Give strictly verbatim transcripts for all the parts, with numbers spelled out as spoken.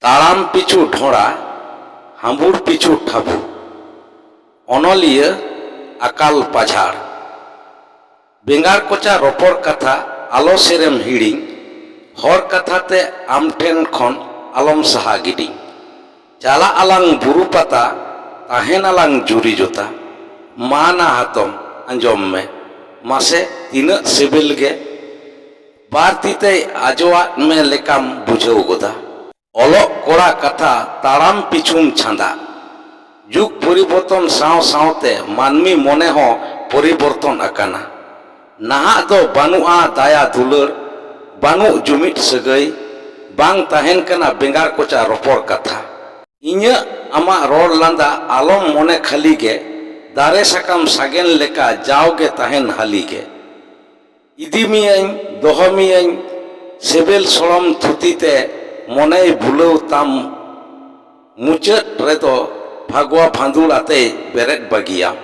ᱛᱟᱲᱟᱢ ᱯᱤᱪᱷᱩ ᱰᱷᱚᱸᱲᱟ, ᱦᱟᱺᱵᱩᱲ ᱯᱤᱪᱷᱩ ᱴᱷᱟᱵᱩ᱾ ᱚᱱᱚᱞᱤᱭᱟᱹ ᱟᱠᱟᱞ ᱯᱟᱡᱷᱟᱲ᱾ ᱵᱮᱸᱜᱟᱲ ᱠᱚᱪᱟ ᱨᱚᱯᱚᱲ ᱠᱟᱛᱷᱟ ᱟᱞᱚ ᱥᱮᱨᱮᱢ ᱦᱤᱲᱤᱧ, ᱦᱚᱲ ᱠᱟᱛᱷᱟ ᱛᱮ ᱟᱢ ᱴᱷᱮᱱ ᱠᱷᱚᱱ ᱟᱞᱚᱢ ᱥᱟᱦᱟ ᱜᱤᱰᱤᱧ᱾ ᱪᱟᱞᱟᱜ ᱟᱞᱟᱝ ᱵᱩᱨᱩ ᱯᱟᱛᱟ, ᱛᱟᱦᱮᱱ ᱟᱞᱟᱝ ᱡᱩᱨᱤ ᱡᱚᱛᱟ᱾ ᱢᱟ ᱱᱟ ᱦᱟᱛᱚᱢ, ᱟᱸᱡᱚᱢ ᱢᱮ, ᱢᱟᱥᱮ ᱛᱤᱱᱟᱹᱜ ᱥᱤᱵᱤᱞ ᱜᱮ᱾ ᱵᱟᱨ ᱛᱤ ᱛᱮᱭ ᱟᱡᱚᱣᱟᱫ ᱢᱮ ᱞᱮᱠᱟᱢ ᱵᱩᱡᱷᱟᱹᱣ ᱜᱚᱫᱟ᱾ ᱚᱞᱚᱜ ᱠᱚᱲᱟ ᱠᱟᱛᱷᱟ ᱛᱟᱲᱟᱢ ᱯᱤᱪᱷᱩᱢ ᱪᱷᱟᱸᱫᱟ᱾ ᱡᱩᱜᱽ ᱯᱚᱨᱤᱵᱚᱨᱛᱚᱱ ᱥᱟᱶ ᱥᱟᱶᱛᱮ ᱢᱟᱹᱱᱢᱤ ᱢᱚᱱᱮ ᱦᱚᱸ ᱯᱚᱨᱤᱵᱚᱨᱛᱚᱱ ᱟᱠᱟᱱᱟ᱾ ᱱᱟᱦᱟᱜ ᱫᱚ ᱵᱟᱹᱱᱩᱜᱼᱟ ᱫᱟᱭᱟ ᱫᱩᱞᱟᱹᱲ, ᱵᱟᱹᱱᱩᱜ ᱡᱩᱢᱤᱫ ᱥᱟᱹᱜᱟᱹᱭ, ᱵᱟᱝ ᱛᱟᱦᱮᱱ ᱠᱟᱱᱟ ᱵᱮᱸᱜᱟᱲ ᱠᱚᱪᱟ ᱨᱚᱯᱚᱲ ᱠᱟᱛᱷᱟ᱾ ᱤᱧᱟᱹᱜ ᱟᱢᱟᱜ ᱨᱚᱲ ᱞᱟᱸᱫᱟ ᱟᱞᱚᱢ ᱢᱚᱱᱮ ᱠᱷᱟᱹᱞᱤ ᱜᱮ, ᱫᱟᱨᱮ ᱥᱟᱠᱟᱢ ᱥᱟᱜᱮᱱ ᱞᱮᱠᱟ ᱡᱟᱣᱜᱮ ᱛᱟᱦᱮᱱ ᱦᱟᱹᱞᱤ ᱜᱮ᱾ ᱤᱫᱤ ᱢᱤᱭᱟᱹᱧ, ᱫᱚᱦᱚ ᱢᱤᱭᱟᱹᱧ, ᱥᱤᱵᱤᱞ ᱥᱚᱲᱚᱢ ᱛᱷᱩᱛᱤ ᱛᱮ ᱢᱚᱱᱮᱭ ᱵᱩᱞᱟᱹᱣ ᱛᱟᱢ᱾ ᱢᱩᱪᱟᱹᱫ ᱨᱮᱫᱚ ᱯᱷᱟᱹᱜᱩᱣᱟ ᱯᱷᱟᱹᱫᱩᱲ ᱟᱛᱮᱭ ᱵᱮᱨᱮᱫ ᱵᱟᱹᱜᱤᱭᱟᱢ᱾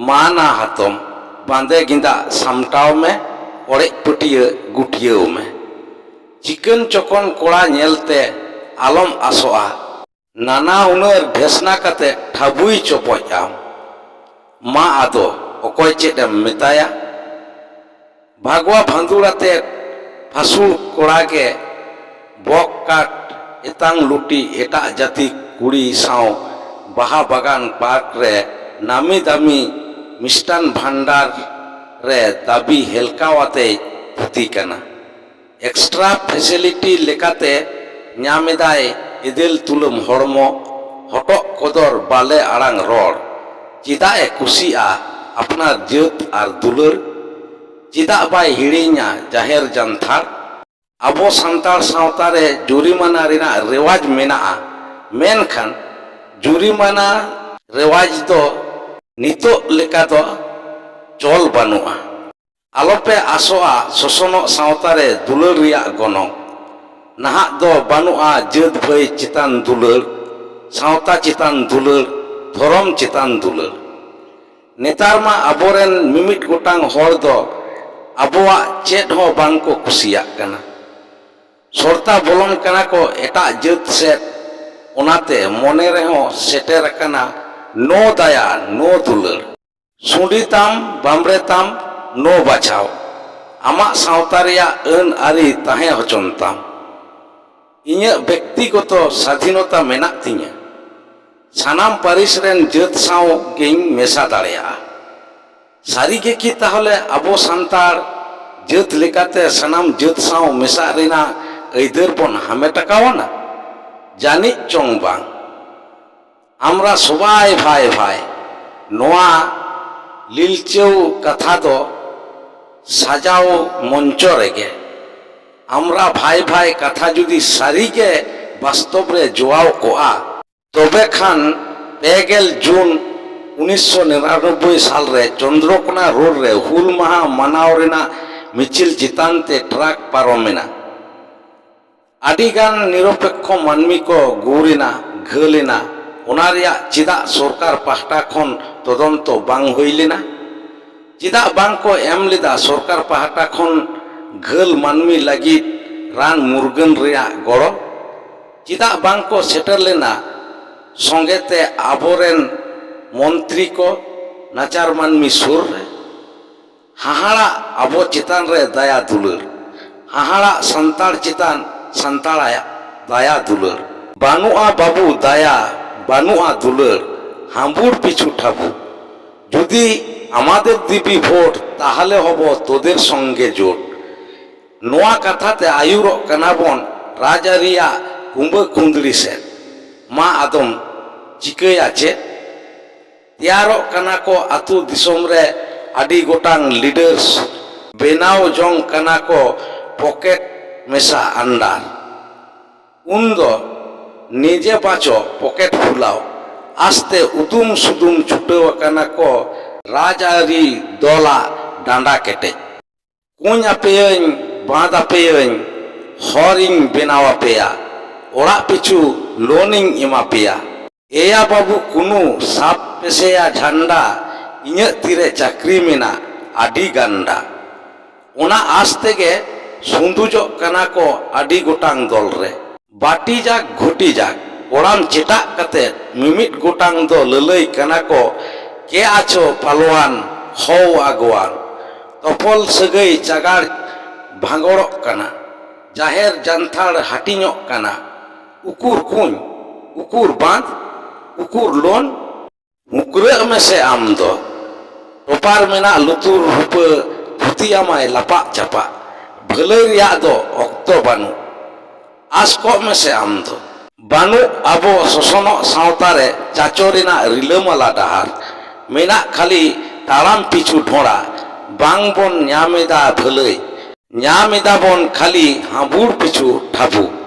ᱢᱟ ᱱᱟ ᱦᱟᱛᱚᱢ, ᱵᱟᱸᱫᱮ ᱜᱮᱸᱫᱟᱜ ᱥᱟᱢᱴᱟᱣ ᱢᱮ, ᱚᱲᱮᱡ ᱯᱟᱹᱴᱭᱟᱹ ᱜᱩᱴᱭᱟᱹᱣ ᱢᱮ᱾ ᱪᱤᱠᱟᱹᱱ ᱪᱚᱠᱚᱱ ᱠᱚᱲᱟ ᱧᱮᱞᱛᱮ ᱟᱞᱚᱢ ᱟᱥᱚᱜᱼᱟ᱾ ᱱᱟᱱᱟ ᱦᱩᱱᱟᱹᱨ ᱵᱷᱮᱥᱱᱟ ᱠᱟᱛᱮ ᱴᱷᱟᱹᱵᱩᱭ ᱪᱚᱯᱚᱡ ᱟᱢ᱾ ᱢᱟ ᱟᱫᱚ ᱚᱠᱚᱭ ᱪᱮᱫ ᱮᱢ ᱢᱮᱛᱟᱭᱟ? ᱵᱷᱟᱜᱽᱣᱟ ᱵᱷᱟᱸᱫᱩᱲ ᱟᱛᱮ ᱯᱷᱟᱹᱥᱩᱲ ᱠᱚᱲᱟ ᱜᱮ ᱵᱚᱠ ᱠᱟᱴ ᱮᱛᱟᱝ ᱞᱩᱴᱤ ᱮᱴᱟᱜ ᱡᱟᱹᱛᱤ ᱠᱩᱲᱤ ᱥᱟᱶ ᱵᱟᱦᱟ ᱵᱟᱜᱟᱱ ᱯᱟᱨᱠ ᱨᱮ ᱱᱟᱢᱤ ᱫᱟᱢᱤ ᱢᱤᱥᱴᱟᱱ ᱵᱷᱟᱱᱰᱟᱨ ᱨᱮ ᱫᱟᱹᱵᱤ ᱦᱮᱞᱠᱟᱣ ᱟᱛᱮᱭ ᱯᱷᱩᱛᱤ ᱠᱟᱱᱟ᱾ ᱮᱠᱥᱴᱨᱟ ᱯᱷᱮᱥᱤᱞᱤᱴᱤ ᱞᱮᱠᱟᱛᱮ ᱧᱟᱢ ᱮᱫᱟᱭ ᱮᱫᱮᱞ ᱛᱩᱞᱟᱹᱢ ᱦᱚᱲᱢᱚ, ᱦᱚᱴᱚᱜ ᱠᱚᱫᱚᱨ ᱵᱟᱞᱮ ᱟᱲᱟᱝ ᱨᱚᱲ᱾ ᱪᱮᱫᱟᱜ ᱮ ᱠᱩᱥᱤᱜᱼᱟ ᱟᱯᱱᱟᱨ ᱡᱟᱹᱛ ᱟᱨ ᱫᱩᱞᱟᱹᱲ? ᱪᱮᱫᱟᱜ ᱵᱟᱭ ᱦᱤᱲᱤᱧᱟ ᱡᱟᱦᱮᱨ ᱡᱟᱱᱛᱷᱟᱲ? ᱟᱵᱚ ᱥᱟᱱᱛᱟᱲ ᱥᱟᱶᱛᱟ ᱨᱮ ᱡᱩᱨᱤᱢᱟᱱᱟ ᱨᱮᱱᱟᱜ ᱨᱮᱣᱟᱡᱽ ᱢᱮᱱᱟᱜᱼᱟ, ᱢᱮᱱᱠᱷᱟᱱ ᱡᱩᱨᱤᱢᱟᱱᱟ ᱨᱮᱣᱟᱡᱽ ᱫᱚ ᱱᱤᱛᱚᱜ ᱞᱮᱠᱟ ᱫᱚ ᱪᱚᱞ ᱵᱟᱹᱱᱩᱜᱼᱟ᱾ ᱟᱞᱚᱯᱮ ᱟᱥᱚᱜᱼᱟ ᱥᱚᱥᱚᱱᱚᱜ ᱥᱟᱶᱛᱟ ᱨᱮ ᱫᱩᱞᱟᱹᱲ ᱨᱮᱭᱟᱜ ᱜᱚᱱᱚᱝ᱾ ᱱᱟᱦᱟᱜ ᱫᱚ ᱵᱟᱹᱱᱩᱜᱼᱟ ᱡᱟᱹᱛ ᱵᱷᱟᱹᱭ ᱪᱮᱛᱟᱱ ᱫᱩᱞᱟᱹᱲ, ᱥᱟᱶᱛᱟ ᱪᱮᱛᱟᱱ ᱫᱩᱞᱟᱹᱲ, ᱫᱷᱚᱨᱚᱢ ᱪᱮᱛᱟᱱ ᱫᱩᱞᱟᱹᱲ᱾ ᱱᱮᱛᱟᱨ ᱢᱟ ᱟᱵᱚᱨᱮᱱ ᱢᱤᱢᱤᱫ ᱜᱚᱴᱟᱝ ᱦᱚᱲ ᱫᱚ ᱟᱵᱚᱣᱟᱜ ᱪᱮᱫ ᱦᱚᱸ ᱵᱟᱝ ᱠᱚ ᱠᱩᱥᱤᱭᱟᱜ ᱠᱟᱱᱟ᱾ ᱥᱚᱨᱛᱚ ᱛᱟ ᱵᱚᱞᱚᱱ ᱠᱟᱱᱟ ᱠᱚ ᱮᱴᱟᱜ ᱡᱟᱹᱛ ᱥᱮᱫ᱾ ᱚᱱᱟᱛᱮ ᱢᱚᱱᱮ ᱨᱮᱦᱚᱸ ᱥᱮᱴᱮᱨ ᱟᱠᱟᱱᱟ ᱱᱚ ᱫᱟᱭᱟ ᱱᱚ ᱫᱩᱞᱟᱹᱲ᱾ ᱥᱩᱸᱰᱤ ᱛᱟᱢ, ᱵᱟᱢᱵᱽᱲᱮ ᱛᱟᱢ, ᱱᱚ ᱵᱟᱪᱷᱟᱣ᱾ ᱟᱢᱟᱜ ᱥᱟᱶᱛᱟ ᱨᱮᱭᱟᱜ ᱟᱹᱱ ᱟᱹᱨᱤ ᱛᱟᱦᱮᱸ ᱦᱚᱪᱚᱱ ᱛᱟᱢ᱾ ᱤᱧᱟᱹᱜ ᱵᱮᱠᱛᱤᱜᱚᱛᱚ ᱥᱟᱫᱷᱤᱱᱚᱛᱟ ᱢᱮᱱᱟᱜ ᱛᱤᱧᱟᱹ᱾ ᱥᱟᱱᱟᱢ ᱯᱟᱹᱨᱤᱥ ᱨᱮᱱ ᱡᱟᱹᱛ ᱥᱟᱶ ᱜᱤᱧ ᱢᱮᱥᱟ ᱫᱟᱲᱮᱭᱟᱜᱼᱟ᱾ ᱥᱟᱹᱨᱤ ᱜᱮ ᱠᱤ ᱛᱟᱦᱚᱞᱮ ᱟᱵᱚ ᱥᱟᱱᱛᱟᱲ ᱡᱟᱹᱛ ᱞᱮᱠᱟᱛᱮ ᱥᱟᱱᱟᱢ ᱡᱟᱹᱛ ᱥᱟᱶ ᱢᱮᱥᱟᱜ ᱨᱮᱱᱟᱜ ᱟᱹᱭᱫᱟᱹᱨ ᱵᱚᱱ ᱦᱟᱢᱮᱴ ᱟᱠᱟᱣᱱᱟ? ᱡᱟᱹᱱᱤᱡ ᱪᱚᱝ ᱵᱟᱝ᱾ ᱟᱢᱨᱟ ᱥᱚᱵᱟᱭ ᱵᱷᱟᱭ ᱵᱷᱟᱭ, ᱱᱚᱣᱟ ᱞᱤᱞᱪᱟᱹᱣ ᱠᱟᱛᱷᱟ ᱫᱚ ᱥᱟᱡᱟᱣ ᱢᱚᱧᱪᱚ ᱨᱮᱜᱮ᱾ ᱟᱢᱨᱟ ᱵᱷᱟᱭ ᱵᱷᱟᱭ ᱠᱟᱛᱷᱟ ᱡᱩᱫᱤ ᱥᱟᱹᱨᱤ ᱜᱮ ᱵᱟᱥᱛᱚᱵ ᱨᱮ ᱡᱚᱣᱟᱣ ᱠᱚᱜᱼᱟ, ᱛᱚᱵᱮ ᱠᱷᱟᱱ ᱯᱮ ᱜᱮᱞ ᱡᱩᱱ ᱩᱱᱤᱥᱥᱚ ᱱᱤᱨᱟᱱᱚᱵᱵᱳᱭ ᱥᱟᱞ ᱨᱮ ᱪᱚᱱᱫᱨᱚᱠᱳᱱᱟ ᱨᱳᱰ ᱨᱮ ᱦᱩᱞ ᱢᱟᱦᱟ ᱢᱟᱱᱟᱣ ᱨᱮᱱᱟᱜ ᱢᱤᱪᱷᱤᱞ ᱪᱮᱛᱟᱱ ᱛᱮ ᱴᱨᱟᱠ ᱯᱟᱨᱚᱢ ᱮᱱᱟ᱾ ᱟᱹᱰᱤ ᱜᱟᱱ ᱱᱤᱨᱚᱯᱮᱠᱠᱷᱚ ᱢᱟᱹᱱᱢᱤ ᱠᱚ ᱜᱩᱨ ᱮᱱᱟ, ᱜᱷᱟᱹᱞ ᱮᱱᱟ᱾ ᱚᱱᱟ ᱨᱮᱭᱟᱜ ᱪᱮᱫᱟᱜ ᱥᱚᱨᱠᱟᱨ ᱯᱟᱦᱴᱟ ᱠᱷᱚᱱ ᱛᱚᱫᱚᱱᱛᱚ ᱵᱟᱝ ᱦᱩᱭ ᱞᱮᱱᱟ? ᱪᱮᱫᱟᱜ ᱵᱟᱝ ᱠᱚ ᱮᱢ ᱞᱮᱫᱟ ᱥᱚᱨᱠᱟᱨ ᱯᱟᱦᱴᱟ ᱠᱷᱚᱱ ᱜᱷᱟᱹᱞ ᱢᱟᱹᱱᱢᱤ ᱞᱟᱹᱜᱤᱫ ᱨᱟᱱ ᱢᱩᱨᱜᱟᱹᱱ ᱨᱮᱭᱟᱜ ᱜᱚᱲᱚ? ᱪᱮᱫᱟᱜ ᱵᱟᱝ ᱠᱚ ᱥᱮᱴᱮᱨ ᱞᱮᱱᱟ ᱥᱚᱸᱜᱮ ᱛᱮ ᱟᱵᱚᱨᱮᱱ ᱢᱚᱱᱛᱨᱤ ᱠᱚ ᱱᱟᱪᱟᱨ ᱢᱟᱹᱱᱢᱤ ᱥᱩᱨ ᱨᱮ? ᱦᱟᱦᱟᱲᱟᱜ ᱟᱵᱚ ᱪᱮᱛᱟᱱ ᱨᱮ ᱫᱟᱭᱟ ᱫᱩᱞᱟᱹᱲ, ᱦᱟᱦᱟᱲᱟᱜ ᱥᱟᱱᱛᱟᱲ ᱪᱮᱛᱟᱱ ᱥᱟᱱᱛᱟᱲᱟᱜ ᱫᱟᱭᱟ ᱫᱩᱞᱟᱹᱲ᱾ ᱵᱟᱹᱱᱩᱜᱼᱟ ᱵᱟᱹᱵᱩ ᱫᱟᱭᱟ, ᱵᱟᱹᱱᱩᱜᱼᱟ ᱫᱩᱞᱟᱹᱲ, ᱦᱟᱺᱵᱩᱲ ᱯᱤᱪᱷᱩ ᱴᱷᱟᱹᱵᱩ᱾ ᱡᱩᱫᱤ ᱟᱢᱟᱫᱮᱨ ᱫᱤᱵᱤ ᱵᱷᱳᱴ, ᱛᱟᱦᱞᱮ ᱦᱚᱵᱚ ᱛᱳᱫᱮᱨ ᱥᱚᱝᱜᱮ ᱡᱳᱴ᱾ ᱱᱚᱣᱟ ᱠᱟᱛᱷᱟ ᱛᱮ ᱟᱹᱭᱩᱨᱚᱜ ᱠᱟᱱᱟ ᱵᱚᱱ ᱨᱟᱡᱽᱟᱹᱨᱤᱭᱟᱜ ᱠᱩᱸᱵᱟᱹ ᱠᱩᱸᱫᱽᱲᱤ ᱥᱮᱫ᱾ ᱢᱟ ᱟᱫᱚᱢ ᱪᱤᱠᱟᱹᱭᱟ ᱪᱮᱫ? ᱛᱮᱭᱟᱨᱚᱜ ᱠᱟᱱᱟ ᱠᱚ ᱟᱹᱛᱩ ᱫᱤᱥᱚᱢ ᱨᱮ ᱟᱹᱰᱤ ᱜᱚᱴᱟᱝ leaders, ᱵᱮᱱᱟᱣ ᱡᱚᱝ ᱠᱟᱱᱟ ᱠᱚ pocket ᱢᱮᱥᱟ under᱾ ᱩᱱᱫᱚ ᱱᱤᱡᱮ ᱵᱟᱪᱚ pocket ᱯᱷᱩᱞᱟᱣ, ᱟᱥᱛᱮ ᱩᱫᱩᱢ ᱥᱩᱫᱩᱢ ᱪᱷᱩᱴᱟᱹᱣ ᱟᱠᱟᱱᱟ ᱠᱚ ᱨᱟᱡᱽᱟᱹᱨᱤ ᱫᱚᱞᱟᱜ ᱰᱟᱸᱰᱟ ᱠᱮᱴᱮᱡ᱾ ᱠᱩᱧ ᱟᱯᱮᱭᱟᱹᱧ, ᱵᱟᱸᱫ ᱟᱯᱮᱭᱟᱹᱧ, ᱦᱚᱨᱤᱧ ᱵᱮᱱᱟᱣ ᱟᱯᱮᱭᱟ, ᱚᱲᱟᱜ ᱯᱤᱪᱷᱩ loan ᱤᱧ ᱮᱢᱟ ᱯᱮᱭᱟ᱾ ᱮᱭᱟ ᱵᱟᱹᱵᱩ ᱠᱩᱱᱩ ᱥᱟᱵ ᱯᱮᱥᱮᱭᱟ ᱡᱷᱟᱱᱰᱟ, ᱤᱧᱟᱹᱜ ᱛᱤᱨᱮ ᱪᱟᱹᱠᱨᱤ ᱢᱮᱱᱟᱜ ᱟᱹᱰᱤ ᱜᱟᱱᱰᱟ᱾ ᱚᱱᱟ ᱟᱥ ᱛᱮᱜᱮ ᱥᱩᱸᱫᱩᱡᱚᱜ ᱠᱟᱱᱟ ᱠᱚ ᱟᱹᱰᱤ ᱜᱚᱴᱟᱝ ᱫᱚᱞ ᱨᱮ᱾ ᱵᱟᱹᱴᱤ ᱡᱟᱠ ᱜᱷᱩᱴᱤ ᱡᱟᱠ ᱠᱚᱲᱟᱢ ᱪᱮᱴᱟᱜ ᱠᱟᱛᱮ ᱢᱤᱢᱤᱫ ᱜᱚᱴᱟᱝ ᱫᱚ ᱞᱟᱹᱞᱟᱹᱭ ᱠᱟᱱᱟ ᱠᱚ, ᱠᱮ ᱟᱪᱷᱚ ᱯᱟᱞᱣᱟᱱ ᱦᱚᱣ ᱟᱜᱣᱟᱱ᱾ ᱛᱚᱯᱚᱞ ᱥᱟᱹᱜᱟᱹᱭ ᱪᱟᱜᱟᱲ ᱵᱷᱟᱸᱜᱚᱲᱚᱜ ᱠᱟᱱᱟ, ᱡᱟᱦᱮᱨ ᱡᱟᱱᱛᱷᱟᱲ ᱦᱟᱹᱴᱤᱧᱚᱜ ᱠᱟᱱᱟ᱾ ᱩᱠᱩᱨ ᱠᱩᱧ, ᱩᱠᱩᱨ ᱵᱟᱸᱫᱽ, ᱩᱠᱩᱨ ᱞᱳᱱ? ᱢᱩᱠᱨᱟᱹᱜ ᱢᱮᱥᱮ ᱟᱢ ᱫᱚ᱾ ᱴᱚᱯᱟᱨ ᱢᱮᱱᱟᱜ ᱞᱩᱛᱩᱨ ᱦᱩᱯᱟᱹ ᱫᱷᱩᱛᱤ ᱟᱢᱟᱭ ᱞᱟᱯᱟᱜ ᱪᱟᱯᱟᱜ᱾ ᱵᱷᱟᱹᱞᱟᱹᱭ ᱨᱮᱭᱟᱜ ᱫᱚ ᱚᱠᱛᱚ ᱵᱟᱹᱱᱩᱜ᱾ ᱟᱥ ᱠᱚᱜ ᱢᱮᱥᱮ ᱟᱢ ᱫᱚ᱾ ᱵᱟᱹᱱᱩᱜ ᱟᱵᱚ ᱥᱚᱥᱚᱱᱚᱜ ᱥᱟᱶᱛᱟ ᱨᱮ ᱪᱟᱪᱚ ᱨᱮᱱᱟᱜ ᱨᱤᱞᱟᱹᱢᱟᱞᱟ ᱰᱟᱦᱟᱨ᱾ ᱢᱮᱱᱟᱜ ᱠᱷᱟᱹᱞᱤ ᱛᱟᱲᱟᱢ ᱯᱤᱪᱷᱩ ᱰᱷᱚᱸᱲᱟ᱾ ᱵᱟᱝ ᱵᱚᱱ ᱧᱟᱢ ᱮᱫᱟ ᱵᱷᱟᱹᱞᱟᱹᱭ᱾ ᱧᱟᱢ ᱮᱫᱟ ᱵᱚᱱ ᱠᱷᱟᱹᱞᱤ ᱦᱟᱸᱵᱩᱲ ᱯᱤᱪᱷᱩ ᱴᱷᱟᱵᱩ᱾